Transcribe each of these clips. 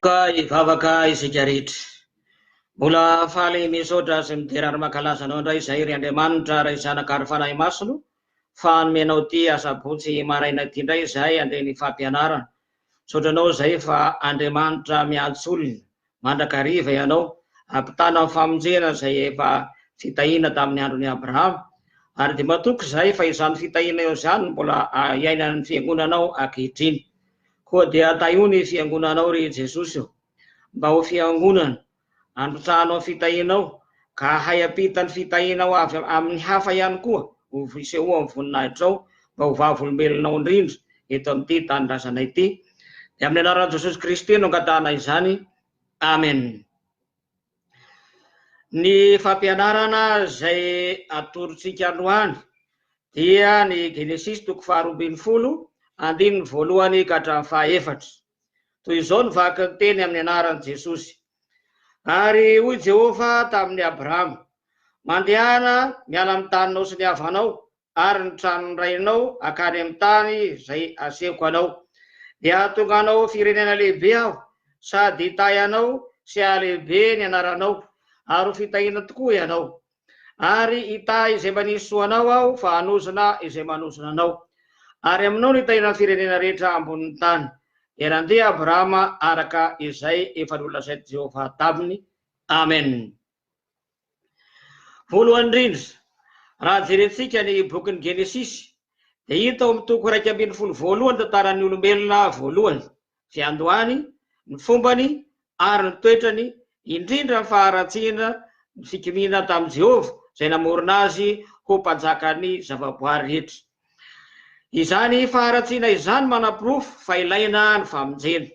Ka hivavaka isika rehetra. Mbola faly misaotra sy midera ary mankalaza Anao indray izahay ry Andriamanitra Ray Zanaka ary Fanahy Masina fa nomenao ity asabotsy maraina ity indray izahay handre ny fampianarana. Misaotra Anao izahay fa Andriamanitra miantso olona mandrakariva Ianao hampitana ny famonjena izay efa fitahiana tamin'ny andron'i Abrahama ary dia matoky izahay fa izany fitahiana izany no mbola iainan'ny Fiangonanao ankehitriny. Koa dia tahio ny fiangonanao ry Jesosy ô, mba ho fiangonana androtsahanao ny fitahianao ka hahay hampita ny fitahianao avy amin'ny hafa ihany koa ho fisehoan'ny voninahitrao mba ho vavolombelonao indrindra eto amin'ity tanindrazana ity. Dia amin'ny anaran'i Jesosy Kristy no angatahana izany. Amen. Ny fampianarana izay atorontsika androany dia ny Genesisy toko faharoa ambin'ny folo, andininy voalohany ka hatramin'ny fahaefatra. Toy izao no vaky ny teny amin'ny anaran'i Jesosy. Ary hoy Jehovah tamin'i Abrama, Mandehana miala amin'ny taninao sy ny havanao ary ny tranon'ny rainao hankany amin'ny tany izay asehoko anao. Dia hahatonga anao ho firenena lehibe Aho, sady hitahy anao sy hahalehibe ny anaranao, ary ho fitahiana tokoa ianao. Ary hitahy izay manisy soa anao Aho, fa hanozona izay manozona anao. Ary aminao no hitahiana ny firenena rehetra ambonin'ny tany. Dia nandeha Abrahama araka izay efa nolazain'i Jehovah taminy. Amen. Voalohany indrindra, raha jerentsika ny bokin'ny Genesisy, dia hita ao amin'ny toko 11 voalohany ny tantaran'ny olombelona voalohany, fiandohany, ny fombany ary ny toetrany, indrindra ny faharatsiana ny fikomiana tamin'i Jehovah izay namorona azy ho Mpanjakan'ny zavaboary rehetra. Izany faharatsiana izany manaporofo fa ilaina ny famonjena.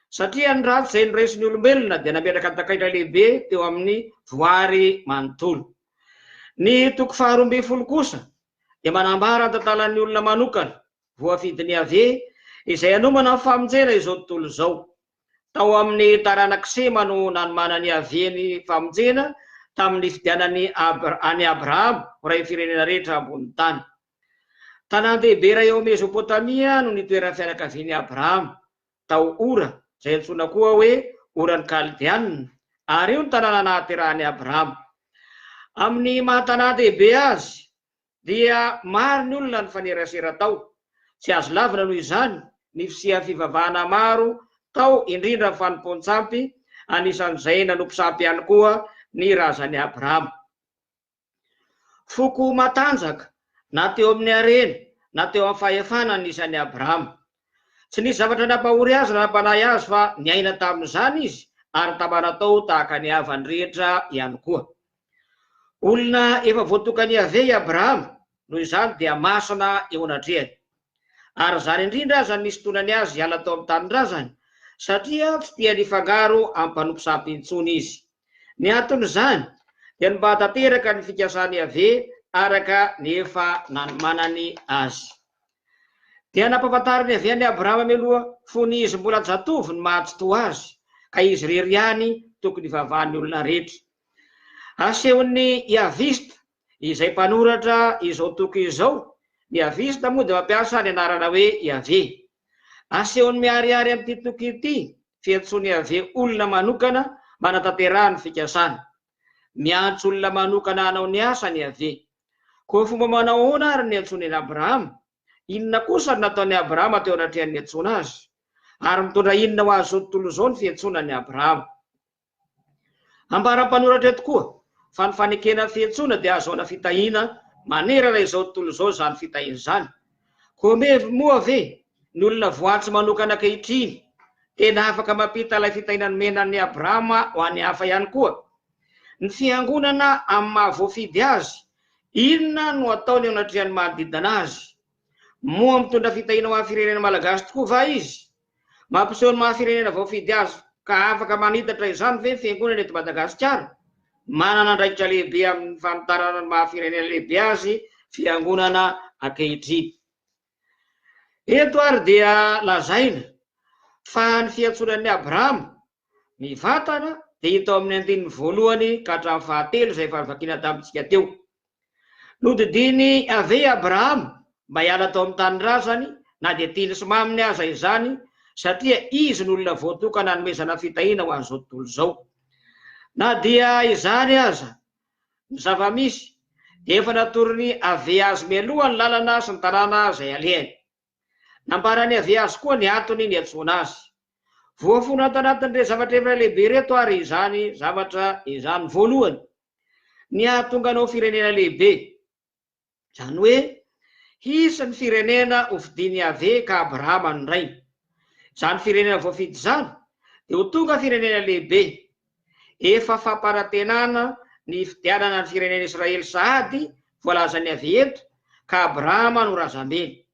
Satria ny ratsy izay noraisin'ny olombelona dia nametraka takaitra lehibe teo amin'ny voary manontolo. Ny toko faharoa ambin'ny folo kosa dia manambara ny tantaran'ny olona manokana, voafidin'i Yaveh, izay hanomana ny famonjena izao tontolo izao. Tao amin'ny taranak'i Sema no nanomanan'i Yaveh ny famonjena tamin'ny nifidianany an'i Abrahama ho rain'ny firenena rehetra ambonin'ny tany. Tanàn-dehibe iray ao Mezopotamia no nitoeran'ny fianakavian'i Abrahama, tao Ora, izay antsoina koa hoe Oran'ny Kaldeanina, ary io no tanàna nahaterahan'i Abrahama. Amin'ny maha tanàn-dehibe azy, dia maro ny olona nifanerasera tao. Tsy azo lavina noho izany ny fisian'ny fivavahana maro tao, indrindra ny fanompoan-tsampy, anisan'izay nanompo sampy ihany koa ny razan'i Abrahama. Foko matanjaka, na teo amin'ny harena, na teo amin'ny fahefana ny isan'i Abrahama. Tsy nisy zavatra nampahory azy na nampanahy azy fa niaina tamin'izany izy ary tamana tao tahaka ny havany rehetra ihany koa. Olona efa voatokan'i Yaveh i Abrahama, noho izany dia masina eo anatrehany. Ary izany indrindra aza no nisintonany azy hiala tao amin'ny tanindrazany, satria tsy tiany hifangaro amin'ny mpanompo sampy intsony izy. Ny anton'izany dia ny mba hahatanteraka ny fikasan'i Yaveh araka ny efa nanomanany azy. Dia nampahafantarin'i Yaveh an'i Abrahama mialoha fony izy mbola jatovo ny maha tsitoha azy, ka izy irery ihany tokony hivavahan'ny olona rehetra. Asehon'ny Yavista Izay mpanoratra izao toko izao, ny Yavista moa dia mampiasa ny anarana hoe Yaveh. Asehony miharihary amin'ity toko ity fiantsoan'i Yaveh olona manokana mba hanatanterahany ny fikasany. Miantso olona manokana hanao ny asany Yaveh. Koa fomba manao ahoana àry ny niantsoany an'i Abrahama? Inona kosa no nataon'i Abrahama teo anatrehan'ny niantsoana azy? Ary mitondra inona ho azy izao tontolo izao ny fiantsoana an'i Abrahama? Ambaran'ny mpanoratra eto koa fa ny fanekena ny fiantsoana dia ahazoana fitahiana manerana izao tontolo izao izany fitahiana izany. Koa moa ve? Ny olona voantso manokana ankehitriny, tena afaka mampita ilay fitahiana nomena an'i Abrahama ho an'ny hafa ihany koa. Ny fiangonana amin'ny maha voafidy azy, inona no ataony eo anatrehan'ny manodidina azy? Moa mitondra fitahiana ho an'ny firenena malagasy tokoa va izy? Mampiseho ny maha firenena voafidy azy ka afaka manitatra izany ve ny fiangonana eto Madagasikara? Manana andraikitra lehibe amin'ny fanitarana ny maha firenena lehibe azy fiangonana ankehitriny. Eto ary dia lazaina fa ny fiantsoana an'i Abrahama mivantana dia hita ao amin'ny andininy voalohany ka hatramin'ny fahatelo izay efa novakiana tamintsika teo. Nodidian'i Yaveh i Abrahama mba hiala tao amin'ny tanindrazany na dia tiany sy maminy aza izany satria izy no olona voatokana hanomezana fitahiana ho an'izao tontolo izao. Na dia izany aza, ny zava-misy dia efa natoron'i Yaveh azy mialoha ny lalana sy ny tanàna izay alehany. Nambaran'i Yaveh azy koa ny antony niantsoana azy. Voafono ato anatin'ireo zavatra efatra lehibe ireto àry izany zavatra izany. Voalohany, ny hahatonga anao firenena lehibe. Izany hoe, hisy ny firenena hofidian'i Yaveh ka Abrahama no rainy. Izany firenena voafidy izany dia ho tonga firenena lehibe. Efa fampanantenana ny hifidianana ny firenena Israely sahady voalazan'i Yaveh eto ka Abrahama no razambeny.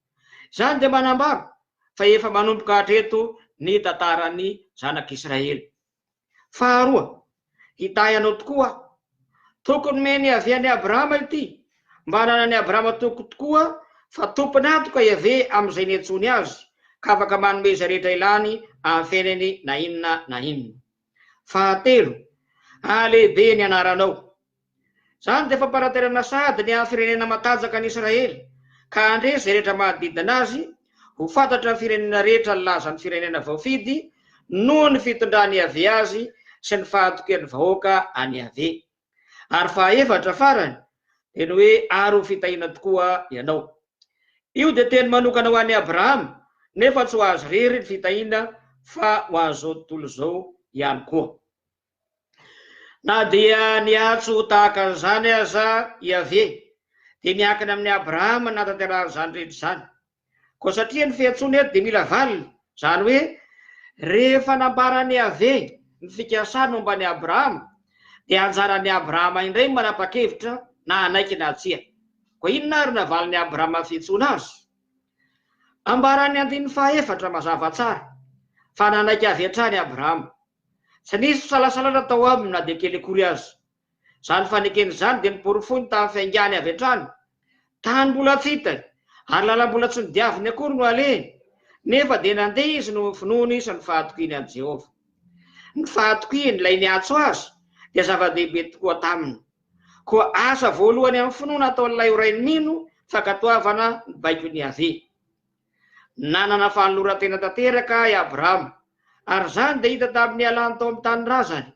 Izany dia manambara fa efa manomboka hatreto ny tantaran'ny zanak'Israely. Faharoa, hitahy anao tokoa aho. Toky nomen'i Yaveh an'i Abrahama ity, mba hananan'i Abrahama toky tokoa fa tompon'antoka Yaveh amin'izay niantsoany azy, ka afaka manome izay rehetra ilany amin'ny fiainany na inona na inona. Fahatelo, hahalehibe ny anaranao. Izany dia fampanantenana sahady ny haha firenena matanjaka an'i Israely, ka handresy izay rehetra manodidina azy, ho fantatra amin'ny firenena rehetra ny lazan'ny firenena voafidy noho ny fitondran'i Yaveh azy sy ny fahatokian'ny vahoaka an'i Yaveh. Ary fahaefatra, farany, dia ny hoe ary ho fitahiana tokoa ianao. Io dia teny manokana ho an'i Abrahama, nefa tsy ho azy irery ny fitahiana fa ho an'izao tontolo izao ihany koa. Na dia niantso ho tahaka an'izany aza Yaveh, dia miankina amin'i Abrahama ny nahatanterahan'izany rehetra izany. Koa satria ny fiantsoana eto dia mila valiny, izany hoe, rehefa nambaran'i Yaveh ny fikasany momba an'i Abrahama, dia anjaran'i Abrahama indray ny manapa-kevitra na hanaiky na tsia. Koa inona ary no navalin'i Abrahama ny fiantsoana azy? Ambaran'ny andininy fahaefatra mazava tsara fa nanaiky avy hatrany Abrahama. Tsy nisy fisalasalana tao aminy na dia kely akory aza. Izany fanekena izany dia noporofoiny tamin'ny fiaingàny avy hatrany. Tany mbola tsy hitany, ary lalam-bola tsy nodiaviny akory no alehiny, nefa dia nandeha izy noho ny finoany sy ny fahatokiany an'i Jehovah. Ny fahatokiany, ilay niantso azy, dia zava-dehibe tokoa taminy. Koa asa voalohany amin'ny finoana ataon'ilay ho rain'ny mino, fankatoavana ny baikon'i Yaveh. Nanana fanoloran-tena tanteraka i Abrahama, ary izany dia hita tamin'ny nialany tao amin'ny tanindrazany.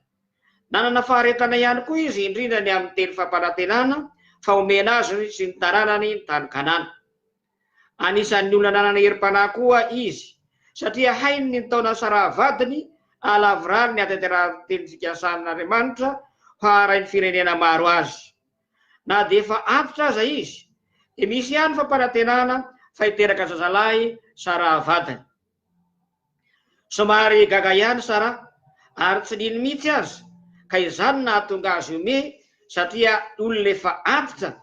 Nanana faharetana ihany koa izy, indrindra ny amin'ny teny fampanantenana fa homena azy sy ny taranany ny tany Kanana. Anisan'ny olona nanana herim-panahy koa izy, satria hainy ny nitaona an'i Saraha vadiny hahalavorary ny hahatanterahan'ny teny fikasan'Andriamanitra ho haharain'ny firenena maro azy. Na dia efa antitra aza izy, dia misy ihany fampanantenana fa hiteraka zazalahy Saraha vadiny. Somary gaga ihany Saraha ary tsy nino mihitsy aza, ka izany no nahatonga azy hihomehy satria olona efa antitra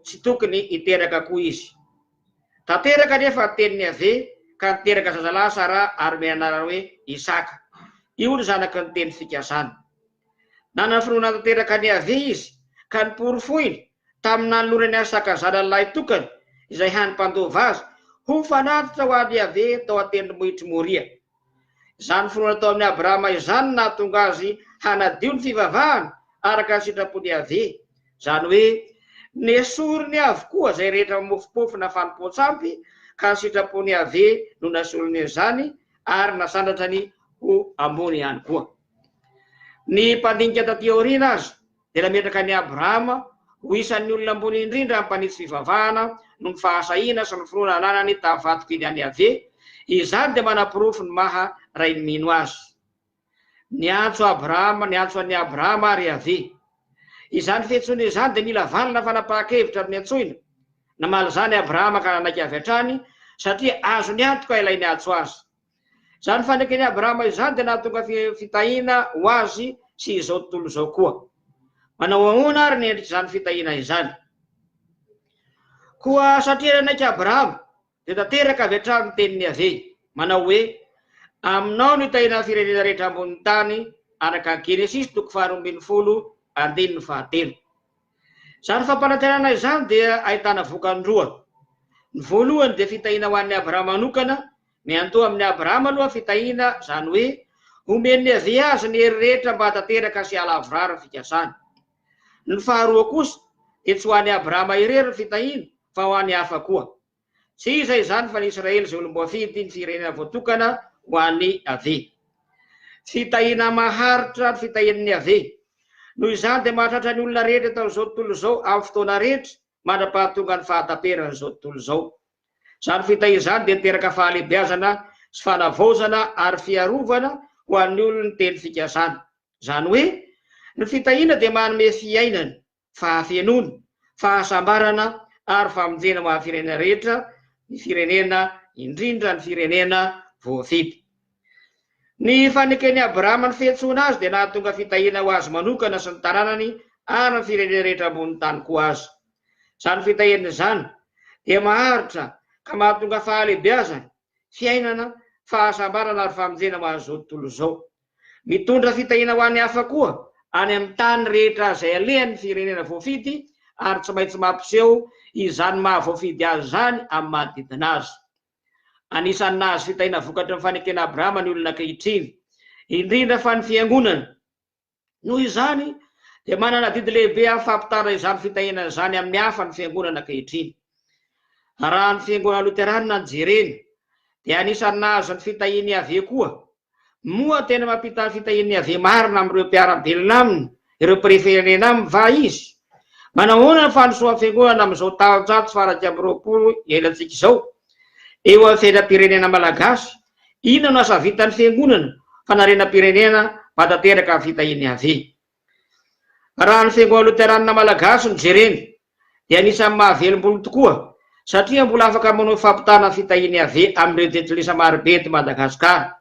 tsy tokony hiteraka koa izy. Tanteraka anefa ny tenin'i Yaveh ka niteraka zazalahy Saraha ary nomeny anarana hoe Isaka. Io no zanaky ny teny fikasana. Nanana finoana tanteraka an'i Yaveh izy, ka noporofoiny tamin'ny nanolorany an'i Isaka zanany lahitokana, izay hany mpandova azy, ho fanatitra ho an'i Yaveh tao an-tendrombohitr'i Moria. Izany finoana tao amin'i Abrahama izany no nahatonga azy hanadio ny fivavahana araka ny sitrapon'i Yaveh, izany hoe, nesoriny avokoa izay rehetra mamofompofona fanompoan-tsampy, ka ny sitrapon'i Yaveh no nasolony an'izany ary nasandratrany ho ambony ihany koa. Ny mpandinika taty aoriana aza dia nametraka an'i Abrahama ho isan'ny olona ambony indrindra amin'ny mpanitsy fivavahana noho ny fahasahiana sy ny finoana ananany tamin'ny fahatokiany an'i Yaveh, izany dia manaporofo ny maha rain'ny mino azy. Niantso Abrahama, niantso an'i Abrahama ary Yaveh. Izany fiantsoana izany dia mila valina fanapahan-kevitra amin'ny antsoina. Namaly izany Abrahama ka nanaiky avy hatrany, satria azony antoka ilay niantso azy. Izany faneken'i Abrahama izany dia nahatonga fitahiana ho azy sy izao tontolo izao koa. Manao ahoana àry ny endrik'izany fitahiana izany? Koa satria nanaiky Abrahama, dia tanteraka avy hatrany ny tenin'i Yaveh, manao hoe, Aminao no hitahiana ny firenena rehetra ambonin'ny tany, araka ny Genesisy toko faharoambinifolo andininy fahatelo. Izany fampanantenana izany dia ahitana vokany roa. Ny voalohany dia fitahiana ho an'i Abrahama manokana, miandoha amin'i Abrahama aloha ny fitahiana, izany hoe, omen'i Yaveh azy ny hery rehetra mba hahatanteraka sy hahalavorary ny fikasany. Ny faharoa kosa dia tsy ho an'i Abrahama irery ny fitahiana fa ho an'ny hafa koa. Tsy iza izany fa ny Israely izay olom-boafidy, ny firenena voatokana ho an'i Yaveh. Fitahiana maharitra ny fitahian'i Yaveh. Noho izany dia mahatratra ny olona rehetra eto amin'izao tontolo izao amin'ny fotoana rehetra mandra-pahatonga ny fahataperan'izao tontolo izao. Izany fitahiana izany dia niteraka fahalehibeazana sy fanavaozana ary fiarovana ho an'ny olon'ny teny fikasana. Izany hoe, ny fitahiana dia manome fiainana, fahafenoana, fahasambarana ary famonjena ho an'ny firenena rehetra, ny firenena, indrindra ny firenena voafidy. Ny faneken'i Abrahama ny fiantsoana azy dia nahatonga fitahiana ho azy manokana sy ny taranany ary ny firenena rehetra ambonin'ny tany koa aza. Izany fitahiana izany dia maharitra ka mahatonga fahalehibeazana, fiainana, fahasambarana ary famonjena ho an'izao tontolo izao. Mitondra fitahiana ho an'ny hafa koa any amin'ny tany rehetra izay alehany ny firenena voafidy ary tsy maintsy mampiseho izany maha voafidy azy izany amin'ny manodidina azy. Anisan'ny nahazo fitahiana vokatry ny fanekena Abrahama ny olona ankehitriny, indrindra fa ny fiangonana. Noho izany, dia manana adidy lehibe amin'ny fampitana izany fitahiana izany amin'ny hafa ny Fiangonana ankehitriny. Raha ny Fiangonana Loterana no jerena, dia anisan'ny nahazo ny fitahian'i Yaveh koa. Moa tena mampita ny fitahian'i Yaveh marina amin'ireo mpiara-belona aminy, ireo mpiray firenena aminy va izy? Manao ahoana ny fandrosoan'ny Fiangonana amin'izao taonjato faha-21 iainantsika izao? Eo amin'ny fiainam-pirenena malagasy, Inona no asa vitan'ny Fiangonana fanarenam-pirenena mba tanteraka ny fitahian'i Yaveh? Raha ny Fiangonana Loteranina Malagasy no jerena, dia anisan'ny mahavelom-bolo tokoa, satria mbola afaka manao fampitana ny fitahian'i Yaveh amin'ireo jentilisa marobe eto Madagasikara.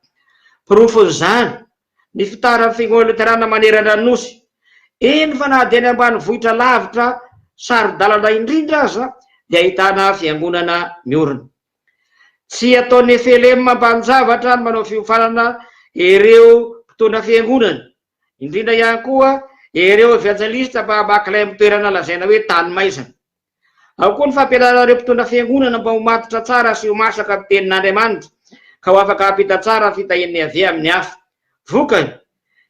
Porofon'izany, ny fitaran'ny Fiangonana Loteranina manerana ny Nosy, eny fa na dia any ambanivohitra lavitra saro-dalana indrindra aza dia ahitana fiangonana miorina. Tsy ataon'ny FLM ambanin-javatra ny manao fiofanana ireo mpitondra fiangonana, indrindra ihany koa ireo evanjelista mba hamaky lay amin'ny toerana lazaina hoe tany maizina. Ao koa ny fampianarana ireo mpitondra fiangonana mba ho matotra tsara sy ho masaka amin'ny tenin'Andriamanitra ka ho afaka hampita tsara ny fitahian'i Yaveh amin'ny hafa. Vokany,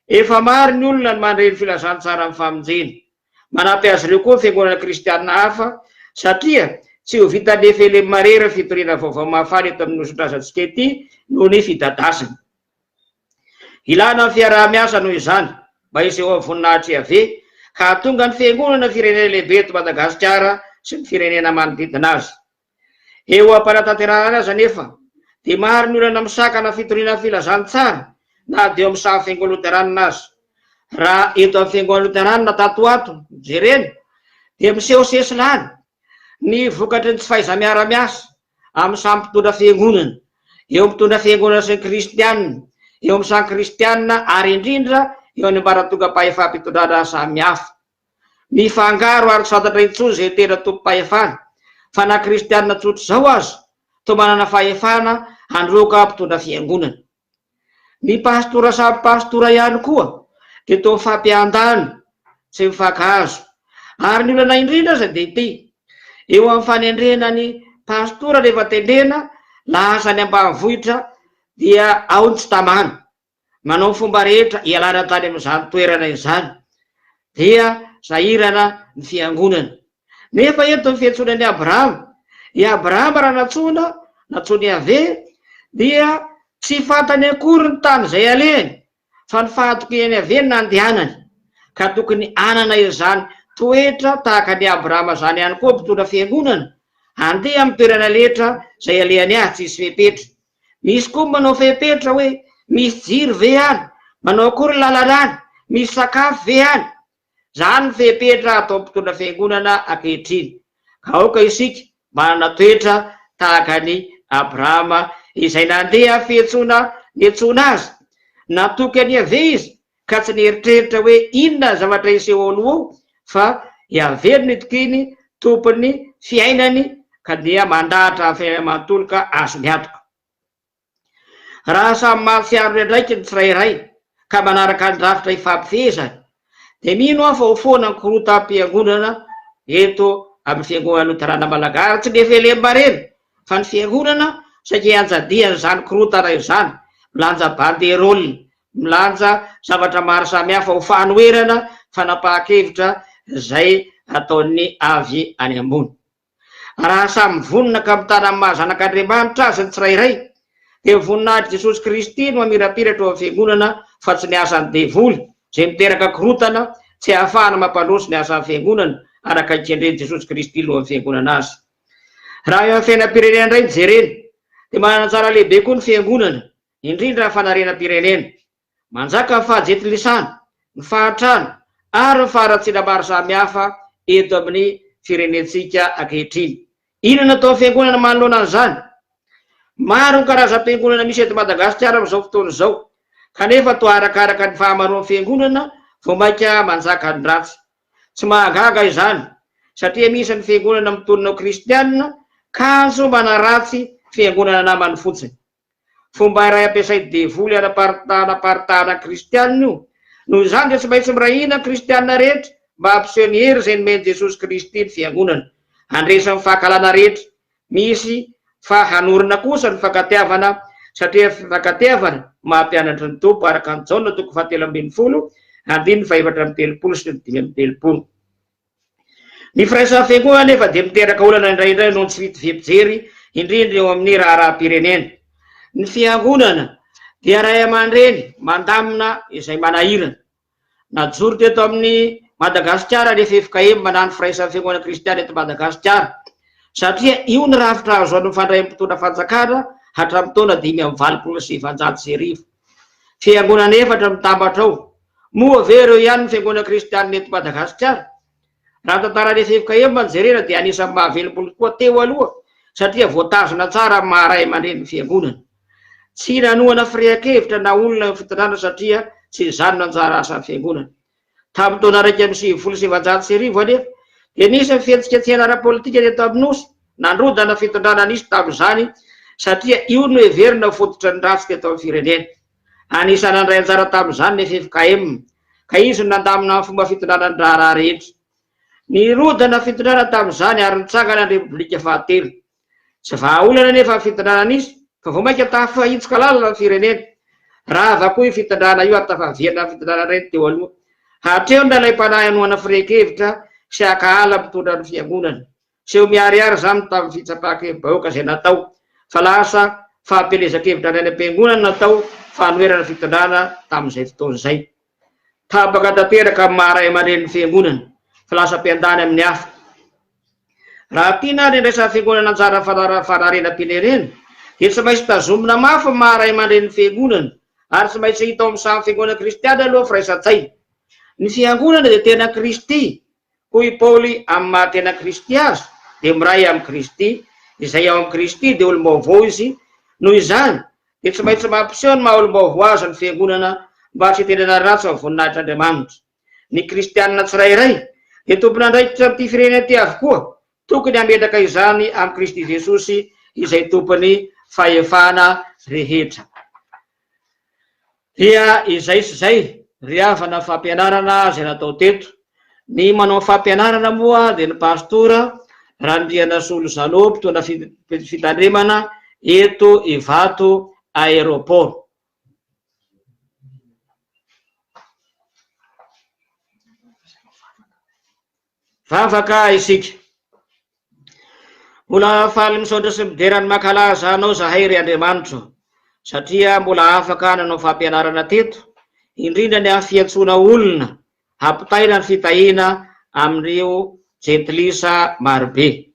efa maro ny olona no mandre ny filazantsaran'ny famonjena. Manampy azy ireo koa ny fiangonana kristianina hafa, satria tsy ho vitan'ny FLM irery ny fitoriana vaovao mahafaly eto amin'ny nosin-drazantsika ity noho ny fidadasiny. Ilana ny fiaraha-miasa noho izany mba hisehoan'ny voninahitr'i Yaveh ka hahatonga ny fiangonana firenena lehibe eto Madagasikara sy ny firenena manodidina azy. Eo am-panatanterahana azy anefa, dia maro ny olana misakana fitoriana ny filazantsara na dia eo amin'ny samy Fiangonana Loteranina aza. Raha eto amin'ny Fiangonana Loteranina tato ho ato no jerena, dia miseho sesilany ny vokatry ny tsy fahaiza-miara-miasa amin'ny samy mpitondra fiangonana, eo amin'ny mpitondra fiangonana sy ny kristianina, eo amin'ny samy kristianina ary indrindra eo amin'ny ambaratongam-pahefam-pitondrana samihafa. Mifangaro ary tsy fantatra intsony izay tena tompom-pahefana, fa na kristianina tsotra izao aza toa manana fahefana handroaka mpitondra fiangonana. Ny pastora samy pastora ihany koa dia toa mifampiandany, tsy mifankahazo. Ary ny olana indrindra aza dia ity, eo amin'ny fanendrena ny pastora rehefa tendrena lasa any ambanivohitra dia ao ny tsy tamana. manao ny fomba rehetra hialana tany amin'izany toerana izany, dia sahirana ny fiangonana. Nefa eto ny fiantsoana an'i Abrahama. I Abrahama raha nantsoina, nantsoin'i Yaveh, dia tsy fantany akory ny tany izay alehany, fa ny fahatokian'i Yaveh no nandehanany. Ka tokony hanana izany toetra tahaka an'i Abrahama izany ihany koa mpitondra fiangonana, handeha amin'ny toerana rehetra izay alehany azy tsy hisy fepetra. Misy koa manao fepetra hoe misy jiro ve any, manao akory ny lalana any, misy sakafo ve any. Izany ny fepetra ataon'ny mpitondra fiangonana ankehitriny. Ka aoka isika manana toetra tahaka an'i Abrahama izay nandeha fiantsoana niantsoana azy. Natoky an'i Yaveh izy ka tsy nieritreritra hoe inona ny zavatra hiseho ao aloha ao fa Yaveh no nitokiany, tompon'ny fiainany ka dia mandahatra ny fiainany manontolo ka azony antoka. Raha samy mahatsiaro ny andraikiny ny tsirairay ka manaraka ny rafitra ifampifehezany dia mino aho fa ho foana ny korotam-piangonana eto amin'ny Fiangonana Loterana Malagasy, tsy ny FLM irery fa ny Fiangonana saika ianjadian'izany korontana izany, milanja banderole, milanja zavatra maro samihafa ho fanoherana fanapahan-kevitra izay ataon'ny avy any ambony. Raha samy vonona ka mitana amin'ny maha zanak'Andriamanitra azy ny tsirairay, dia ny voninahitr'i Jesosy Kristy no hamirapiratra ao amin'ny fiangonana fa tsy ny asan'ny devoly izay miteraka korontana tsy ahafahana mampandroso ny asan'ny fiangonana araka ny kendren'i Jesosy Kristy lohan'ny fiangonana azy. Raha eo amin'ny fiainam-pirenena indray no jerena, dia manana anjara lehibe koa ny fiangonana, indrindra ny fanarenam-pirenena. Manjaka ny fahajentilisana, ny fahantrana ary ny faharatsiana maro samihafa eto amin'ny firenentsika ankehitriny. Inona no ataon'ny fiangonana manoloana an'izany? Maro ny karazam-piangonana misy eto Madagasikara amin'izao fotoana izao, kanefa toa arakaraka ny fahamaroan'ny fiangonana vao mainka manjaka ny ratsy. Tsy mahagaga izany, satria misy ny fiangonana mitonona ho kristianina kanjo manaratsy fiangonana namany fotsiny. Fomba iray ampiasain'ny devoly hanaparitahana ny kristianina io. Noho izany dia tsy maintsy miray hina ny kristianina rehetra mba hampiseho ny hery izay nomen'i Jesosy Kristy ny fiangonana. Handresy ny fankahalana rehetra misy fa hanorina kosa ny fankatiavana satria fifankatiavana maha mpianatry ny Tompo araka an'i Jaona toko fahatelo ambinifolo andininy faha-34 sy 35. Ny firaisan'ny fiangonana anefa dia miteraka olana indraindray noho ny tsy fitoviam-pijery, indrindra eo amin'ny raharaham-pirenena. Ny fiangonana dia ray aman-dreny mandamina izay manahirana. Najoro teto amin'i Madagasikara ny ffkm na ny Firaisan'ny Fiangonana Kristiana eto Madagasikara, satria io ny rafitra ahazoany mifandray amin'ny mpitondra fanjakana hatramin'ny taona 1985. Fiangonana efatra mitambatra ao. Moa ve ireo ihany ny fiangonana kristianina eto Madagasikara? Raha ny tantaran'ny ffkm no jerena dia anisan'ny mahavelom-bolo tokoa teo aloha satria voatazona tsara amin'ny maha ray aman-dreny ny fiangonana. Tsy nanohana firehan-kevitra na olona ny fitondrana satria tsy izany no anjara asan'ny fiangonana. Tamin'ny taona 1991 anefa dia nisy ny fihetsiketsehana ara-politika teto amin'ny Nosy nandrodana fitondrana nisy tamin'izany satria io no heverina ho fototry ny ratsy teto amin'ny firenena. Anisan'ny nandray anjara tamin'izany ny ffkm, ka izy no nandamina ny fomba fitondrana ny raharaha rehetra. Nirodana ny fitondrana tamin'izany ary nitsangana ny Repoblika fahatelo. Tsy vahaolana anefa ny fitondrana nisy fa vao mainka tafahitsoka lalina ny firenena. Rava koa io fitondrana io ary tafaverina ny fitondrana indray ny teo aloha. Hatreo ny nalaim-panahy hanohana firehan-kevitra sy hankahala mpitondra ny fiangonana. Seho miharihary izany tamin'ny fitsapan-kevi-bahoaka izay natao, fa lasa fampielezan-kevitra any am-piangonana natao fanoherana fitondrana tamin'izay fotoana izay. Tapaka tanteraka amin'ny maha ray aman-drenin'ny fiangonana, fa lasa mpiandany amin'ny hafa. Raha tiana ary ny handraisan'ny fiangonana anjara amin'ny fanarenam-pirenena, dia tsy maintsy tazomina mafy ny maha ray aman-drenin'ny fiangonana, ary tsy maintsy hita ao amin'ny samy fiangonana kristiana aloha ny firaisan-tsaina. Ny fiangonana dia tenan'i Kristy, Hoy i Paoly, Amin'ny maha tena Kristy azy, dia miray amin'i Kristy. Izay ao amin'i Kristy dia olom-baovao izy. Noho izany, dia tsy maintsy mampiseho ny maha olom-baovao azy ny fiangonana mba tsy hitenenana ratsy amin'ny voninahitr'Andriamanitra. Ny kristianina tsirairay dia tompon'andraikitra amin'ity firenena ity avokoa. Tokony hametraka izany amin'i Kristy Jesosy izay tompon'ny fahefana rehetra. Dia izay sy izay ry havana fampianarana izay natao teto. Ny manao fampianarana moa dia ny Pastora Randrianasolo Jeannot mpitondra fitandremana eto Ivato Aéroport. Vavaka isika. Mbola faly misaotra sy midera ny mankalaza Anao zahay ry Andriamanitro satria mbola afaka nanao fampianarana teto, indrindra ny amin'ny fiantsoana olona hampitaina ny fitahiana amin'ireo jentilisa marobe.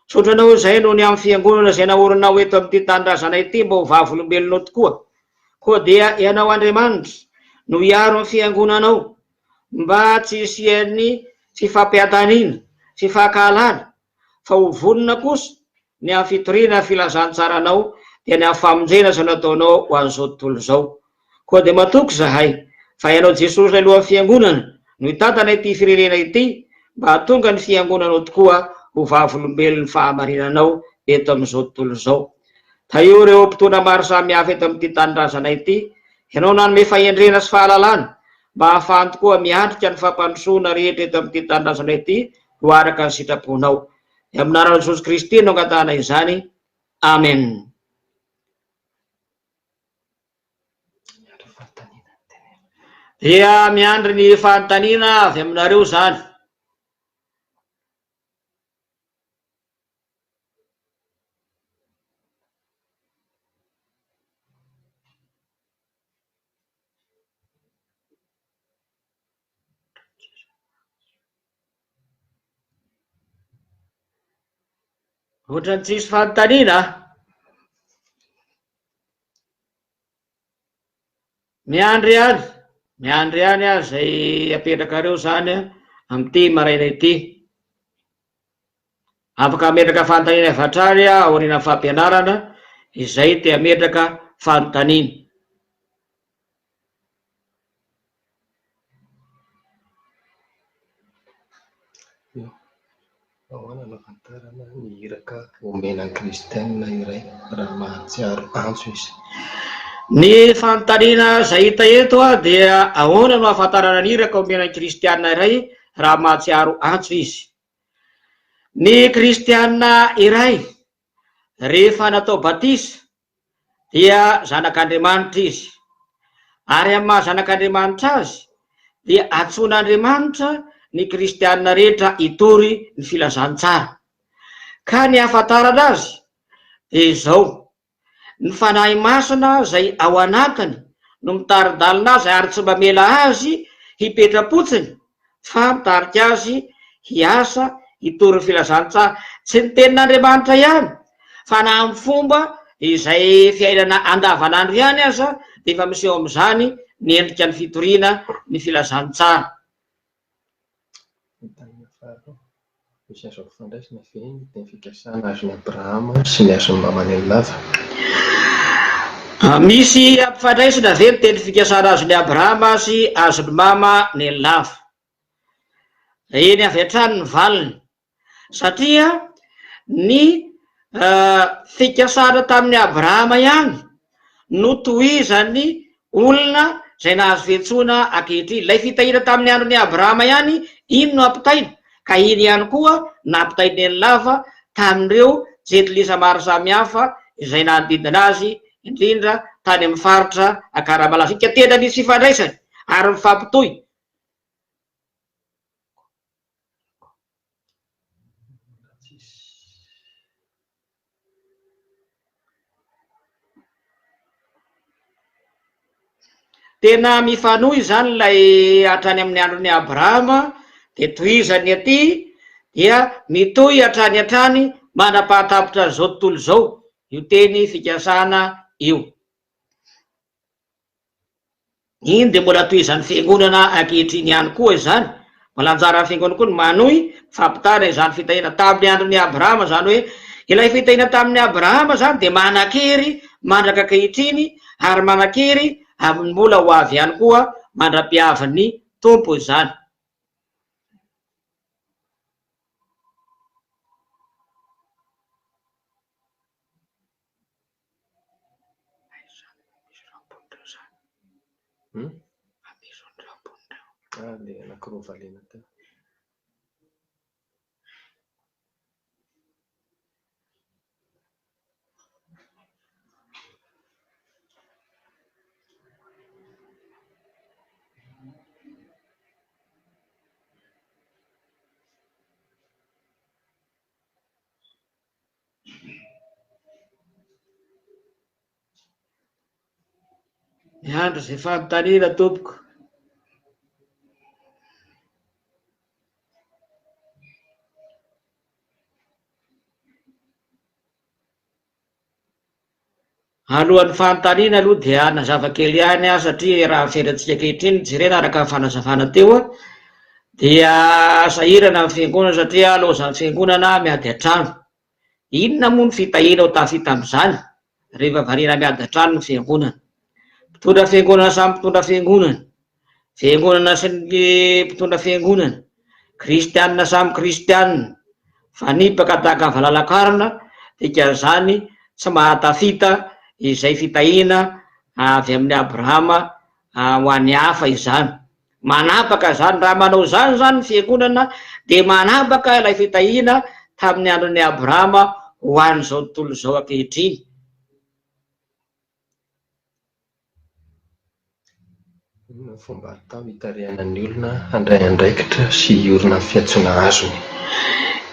Misaotra Anao izahay noho ny amin'ny fiangonana izay naorinao eto amin'ity tanindrazanay ity mba ho vavolombelonao tokoa. Koa dia Ianao Andriamanitra no hiaro ny fiangonanao mba tsy hisian'ny fifampiantaniana, fifankahalana, fa ho vonona kosa. ny amin'ny fitoriana ny filazantsaranao, dia ny amin'ny famonjena izay nataonao ho an'izao tontolo izao. Koa dia matoky izahay fa Ianao Jesosy ilay Lohan'ny Fiangonana no hitantana ity firenena ity mba hahatonga ny Fiangonanao tokoa ho vavolombelon'ny fahamarinanao eto amin'izao tontolo izao. Tahio ireo mpitondra maro samihafa eto amin'ity tanindrazana ity, Ianao nanome fahendrena sy fahalalana mba hahafahany tokoa miatrika ny fampandrosoana rehetra eto amin'ity tanindrazana ity ho araka ny sitraponao. Dia amin'ny anaran'i Jesosy Kristy no angatahana izany. Amen. Dia miandry ny fanontaniana avy aminareo izany. Ohatran'ny tsisy fanontaniana a! Miandry ihany, miandry ihany aho izay apetrakareo izany amin'ity maraina ity. Afaka hametraka fanontaniana avy hatrany aho aorianan'ny fampianarana izay te hametraka fanontaniana. Ahoana no ahafantarana ny iraka omena ny kristiana iray raha mahatsiaro antso izy? Ny fanontaniana izay hita eto dia ahoana no ahafantarana ny iraka omena ny kristiana iray raha mahatsiaro antso izy? Ny kristiana iray rehefa natao batisa dia zanak'Andriamanitra izy. Ary amin'ny maha zanak'Andriamanitra azy dia antsoin'Andriamanitra ny kristiana rehetra hitory ny filazantsara. Ka ny hahafantarana azy dia izao, ny Fanahy Masina izay ao anatiny no mitari-dalana azy ary tsy mamela azy hipetra-potsiny fa mitarika azy hiasa hitory ny filazantsara, tsy ny tenin'Andriamanitra ihany fa na amin'ny fomba izay fiainana andavanandro ihany aza dia efa miseho amin'izany ny endrika ny fitoriana ny filazantsara. Fanontaniana faharoa, Misy azo ampifandraisina ve ny teny fikasana azon'i Abrahama sy ny azon'i Mama Nenilava? Misy ampifandraisina ve ny teny fikasana azon'i Abrahama sy azon'i Mama Nenilava? Eny avy hatrany ny valiny, satria ny fikasana tamin'i Abrahama ihany no tohizan'ny olona izay nahazo fiantsoana ankehitriny. Ilay fitahiana tamin'ny andron'i Abrahama ihany, iny no ampitaina, ka iny ihany koa nampitain'i Nenilava tamin'ireo jentilisa maro samihafa izay nanodidina azy, indrindra tany amin'ny faritra Ankaramalaza. Ka tena nisy fifandraisany ary mifampitohy. Tena mifanohy izany ilay hatrany amin'ny andron'i Abrahama, dia tohizany aty, dia mitohy hatrany hatrany mandra-pahatapitra an'izao tontolo izao io teny fikasana io. Iny dia mbola tohizan'ny Fiangonana ankehitriny ihany koa izany. Mbola anjaran'ny Fiangonana koa ny manohy fampitana izany fitahiana tamin'ny andron'i Abrahama, izany hoe ilay fitahiana tamin'i Abrahama izany dia manan-kery mandraka ankehitriny ary manan-kery amin'ny mbola ho avy ihany koa mandra-piavin'ny Tompo izany. Ah, le anankiroa valiana teo. Miandry izay fanontaniana tompoko. Alohan'ny fanontaniana aloha dia hanazava kely ihany aho satria raha ny fiainantsika ankehitriny no jerena araka ny fanazavana teo dia sahirana ny fiangonana satria lozan'ny fiangonana miady an-trano. Inona moa ny fitahiana ho tafita amin'izany rehefa variana miady an-trano ny fiangonana? Mpitondra fiangonana samy mpitondra fiangonana, fiangonana sy ny mpitondra fiangonana, kristianina samy kristianina, mifanipaka tahaka ny valalakarona, dikan'izany tsy mahatafita izay fitahiana avy amin'i Abrahama ho an'ny hafa izany. Manapaka izany. Raha manao izany izany ny fiangonana dia manapaka ilay fitahiana tamin'ny andron'i Abrahama ho an'izao tontolo izao ankehitriny. Inona ny fomba atao hitarihana ny olona handray andraikitra sy hiorina amin'ny fiantsoana azony?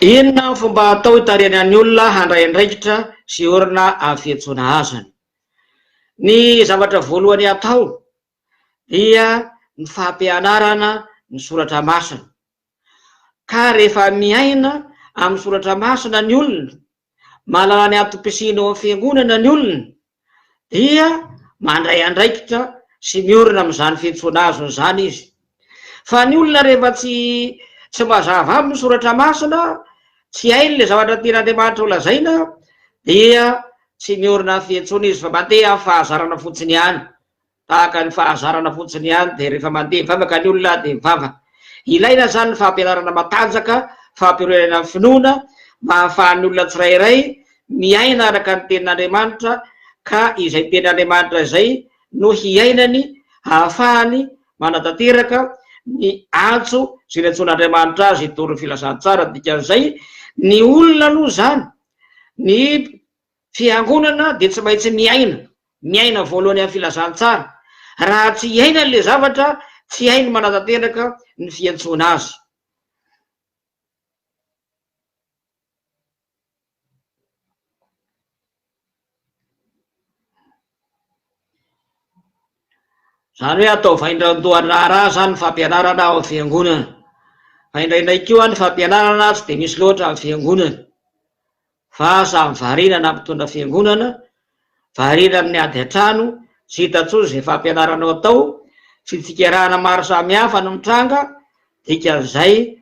Inona ny fomba atao hitarihana ny olona handray andraikitra sy hiorina amin'ny fiantsoana azony? Ny zavatra voalohany atao dia ny fampianarana ny soratra masina. Ka rehefa miaina amin'ny soratra masina ny olona, mahalala ny antom-pisiany ao amin'ny fiangonana ny olona, dia mandray andraikitra sy miorina amin'izany fiantsoana azony izany izy. Fa ny olona rehefa tsy tsy mazava aminy ny soratra masina, tsy hainy ilay zavatra tian'Andriamanitra ho lazaina, dia tsy miorina amin'ny fiantsoana izy fa mandeha amin'ny fahazarana fotsiny ihany. Tahaka ny fahazarana fotsiny ihany dia rehefa mandeha mivavaka ny olona dia mivavaka. Ilaina izany ny fampianarana matanjaka, fampiorenana ny finoana mba hahafahan'ny olona tsirairay miaina araka ny tenin'Andriamanitra ka izay tenin'Andriamanitra izay no hiainany hahafahany manatanteraka ny antso izay niantsoan'Andriamanitra azy hitory ny filazantsara. Dikan'izay ny olona aloha izany ny Fiangonana dia tsy maintsy miaina, miaina voalohany amin'ny filazantsara. Raha tsy iainany ilay zavatra, tsy hainy manatanteraka ny fiantsoana azy. Izany hoe atao vaindran-dohan-draharaha izany ny fampianarana ao amin'ny fiangonana. Fa indraindray koa ny fampianarana tsy dia misy loatra amin'ny fiangonana. Fa samy variana na mpitondra fiangonana, variana amin'ny ady an-trano, tsy hita intsony izay fampianarana ho atao, fitsikerana maro samihafa no mitranga, dikan'izay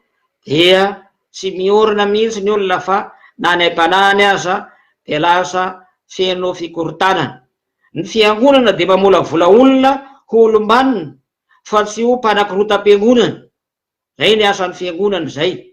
dia tsy miorina mihitsy ny olona fa na ny aim-panahiny aza dia lasa feno fikorontanana. Ny fiangonana dia mamolavola olona ho olom-banona fa tsy ho mpanakorotam-piangonana. Izay ny asan'ny fiangonana izay.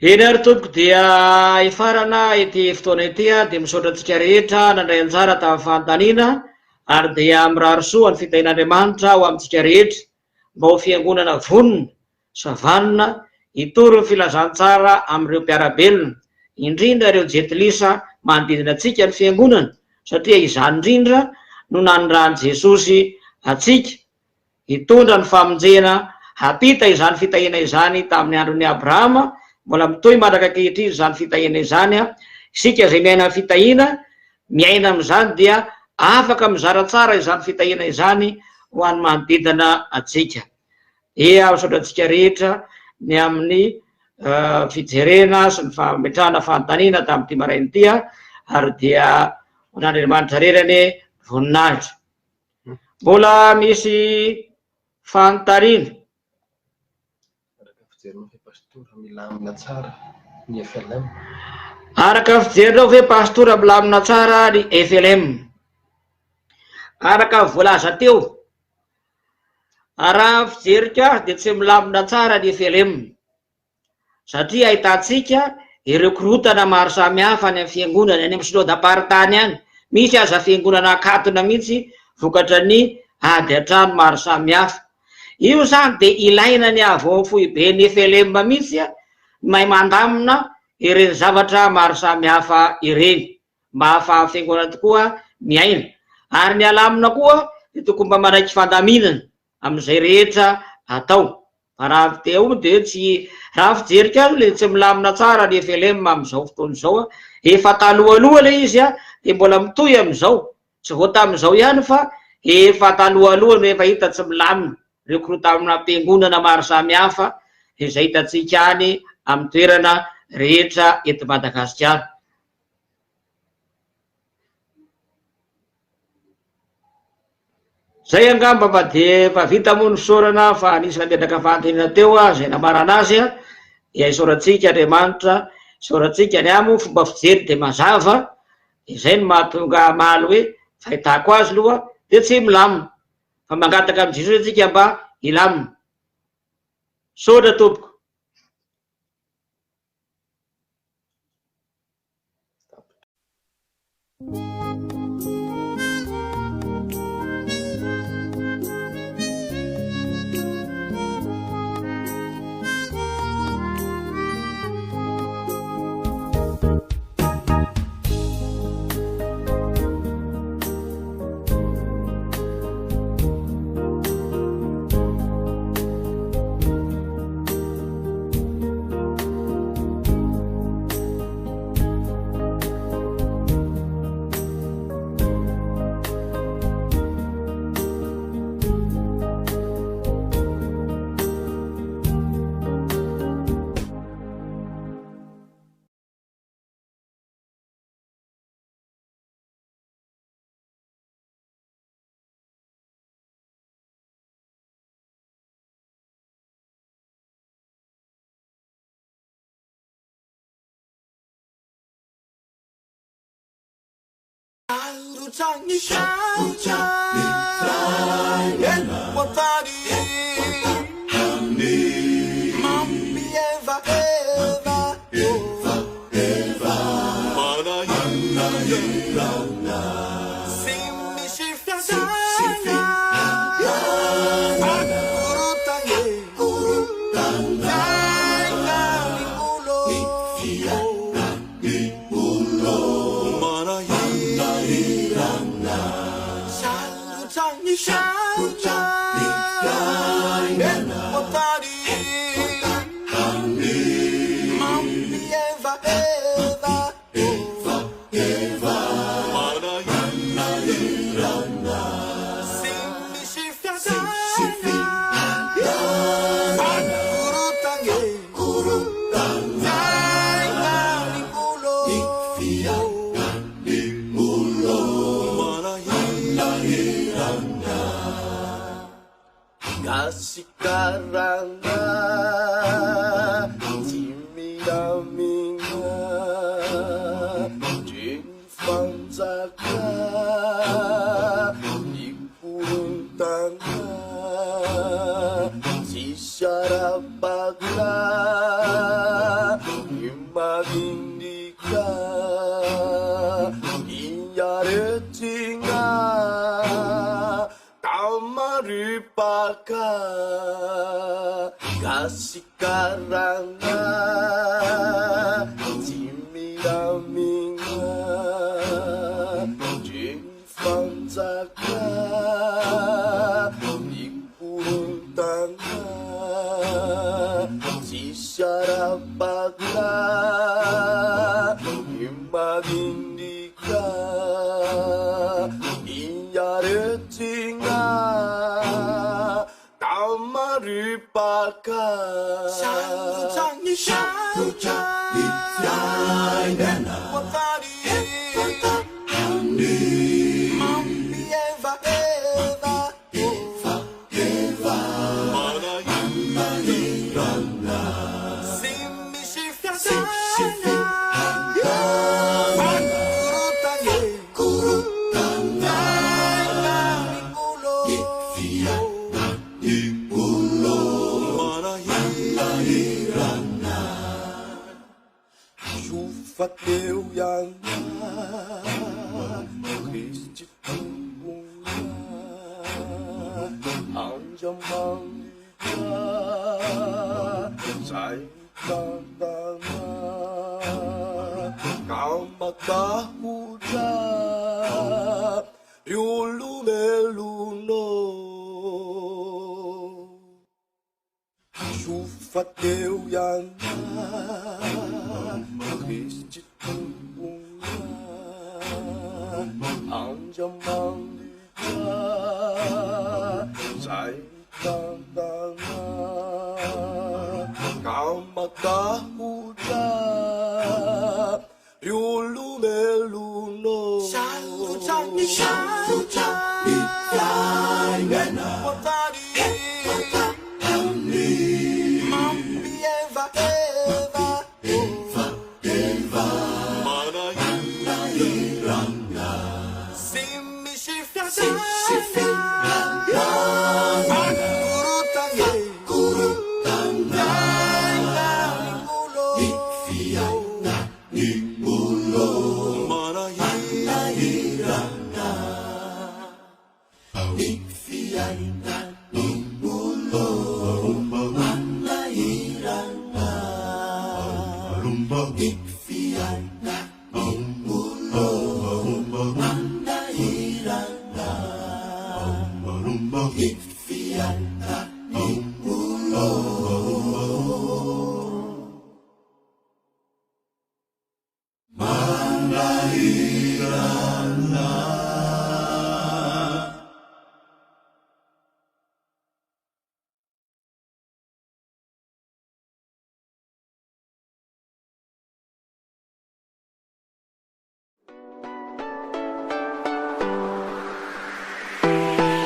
Eny ary tompoko dia hifarana ity fotoana ity dia misaotra antsika rehetra nandray anjara tamin'ny fanontaniana ary dia mirary soa ny fitahian'Andriamanitra ho amintsika rehetra mba ho fiangonana vonona Savanina, hitory ny filazantsara amin'ireo mpiara-belona, indrindra ireo jentilisa manodidina antsika ny Fiangonana, satria izany indrindra no nanirahan'i Jesosy antsika, hitondra ny famonjena, hampita izany fitahiana izany tamin'ny andron'i Abrahama, mbola mitohy mandraka ankehitriny izany fitahiana izany, isika izay miaina ny fitahiana, miaina amin'izany dia afaka mizara tsara izany fitahiana izany ho an'ny manodidina antsika. Dia misaotra antsika rehetra ny amin'ny fijerena sy ny fametrahana fanontaniana tamin'ity maraina ity ary dia ho an'Andriamanitra irery anie voninahitra. Mbola misy fanontaniana. Araka ny fijerinao ve Pastora milamina tsara ny FLM? Araka ny fijerinao ve Pastora milamina tsara ny FLM? Araka ny voalaza teo, Raha ny fijeriko azy dia tsy milamina tsara ny FLM satria ahitantsika ireo korontana maro samihafa any amin'ny fiangonana, any amin'ny synodam-paritany any, misy aza fiangonana akatona mihitsy vokatra ny ady an-trano maro samihafa. Io izany dia ilaina ny avy ao amin'ny foiben'ny FLM mihitsy ny mahay mandamina ireny zavatra maro samihafa ireny. mba hahafahan'ny fiangonana tokoa miaina. Ary ny alamina koa dia tokony mba manaiky fandaminana. amin'izay rehetra atao. Fa raha avy teo dia tsy, raha fijeriko azy le tsy milamina tsara ny FLM amin'izao fotoana izao, efa talohaloha ilay izy dia mbola mitohy amin'izao, tsy vao tamin'izao ihany fa efa talohaloha no efa hita tsy milamina, ireo korotanam-piangonana maro samihafa izay hitantsika any amin'ny toerana rehetra eto Madagasikara. Zay angamba fa dia efa vita moa ny fisaorana fa nisy nametraka fanontaniana teo izay namarana azy dia isaorantsika Andriamanitra, isaorantsika ny ahy moa fomba fijery dia mazava, izay no mahatonga hamaly hoe fahitako azy aloha dia tsy milamina fa mangataka amin'i Jesosy antsika mba hilamina. Misaotra tompoko. Fa teo ialahy Kristy Tomponay, Andriamanitra Zay mitantana ka matahotra ry olombelona. Sarotra ny sarotra ny fiainana.